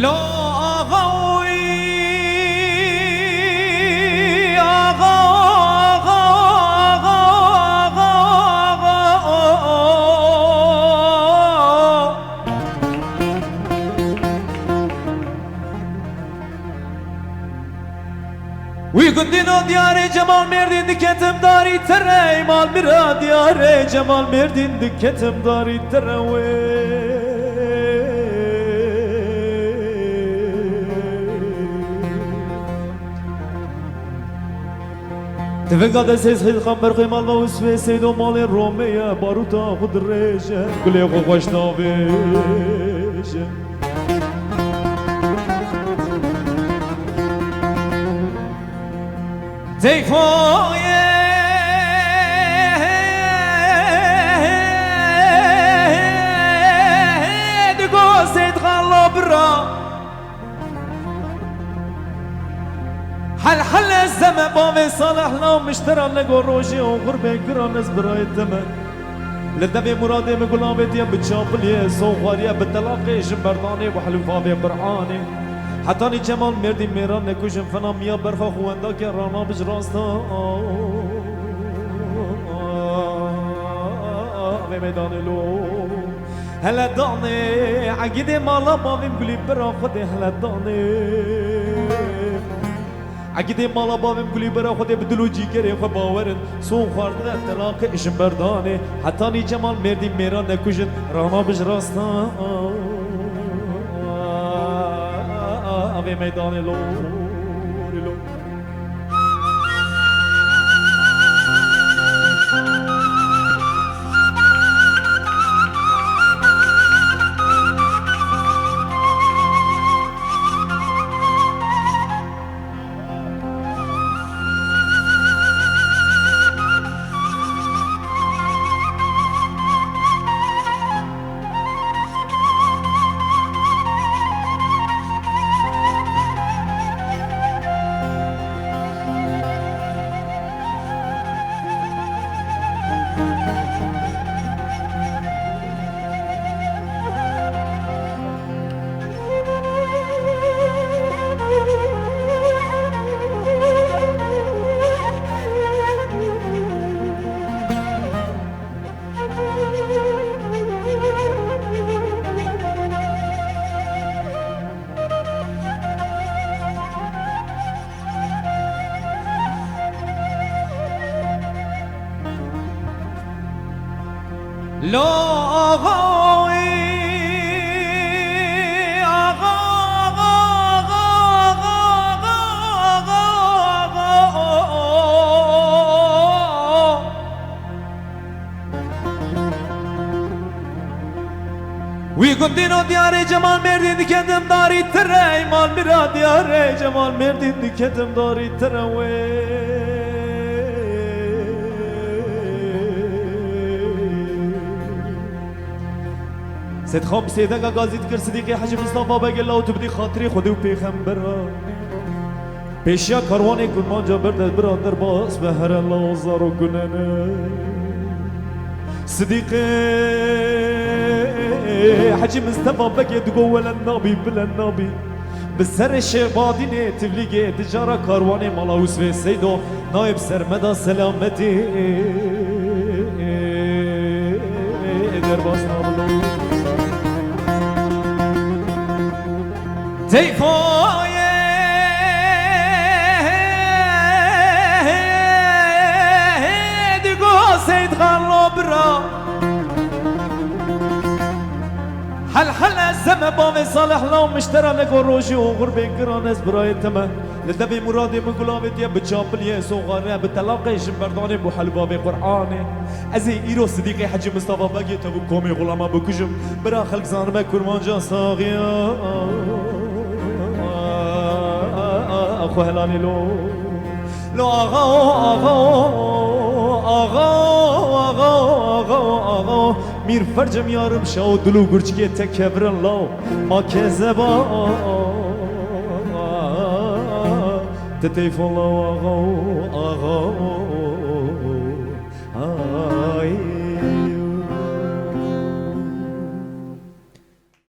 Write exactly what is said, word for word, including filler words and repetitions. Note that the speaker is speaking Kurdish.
La axa wî, axa, axa, axa, axa, axa, o, o. Wî gundî no diyarê Cemal Mêrdîn diketim darî tere, ey mal mira diyarê Cemal Mêrdîn diketim darî tere wê. Tivika de sêz xîl xan berxê mal ve û swê seydo malê Romê ye, baruta xwe dirêje, gulê xwe xweş navêje. Teyfoyê digo Seyid Xalo bira. Hel hel ez deme bavê Salih la miştera nego rojê û xurbê giran ez birayê te me. Li devê muradê min gulavê diye bi çapiliyê, soxwariye bi telaqê ji merdanê û helûfavê Qur'anê. Hetanî Cemal Mêrdî mêran nekujin fena miya berfa xwendakê rana bij rasta. Vê meydanê lo hele danê egîdê mala bavîm gulî bira xwedê hele danê. Egîdê mala bavêm gulî bera Xwedê bi dil û cîgerê xwe bawer in. Son xwardine telaqê ji merdanê. Hetanî Cemal Mêrdî mêran nekujin. Rana bij rasta. Avê meydanê lo, lo. Wî gundîno diyarê Cemal Mêrdîn diketim darî tere, ey mal mira diyarê Cemal Mêrdîn diketim darî tere wê. Sêdxan bi sêdeka gazî dikir Sidîqê Hecî Mistefa Begê law tu bidî xatirî Xwedê û pêxembera. Pêşiya karwanê kurmanca berde bira derbas be here law zaro gunene. Sidîqê Hecî Mistefa Begê digo wele nabî bile nabî. Bi serê Şêxbadînê Tivlîgê di cara karwanê mala Ûsvê Seydo nayê bi ser me da selametê derbas nabilo. Teyfoyê digo Seyd Xalo bira. Hel hel ez zeme bavê Salih law miştera lego rojê û xurbê giran ez birayê te me. Li devê muradê min gulavê diye bi çapiliyê soxare bi telaqê jin berdanê bû hel bavê Qur'anê. Ez ê îro Sidîqê Hecî Mistefa Begê te bû komê xulama bikujim. Bira xelk zanime kurmanca saxiya xwe helalê lo. Lo axa o, axa o, axa o, axa o, axa o, axa o. Mîr fercim yarim şaw dil û gurçikê te kevirin law. Ma kezeba te teyfon law axa o, axa o. Ay.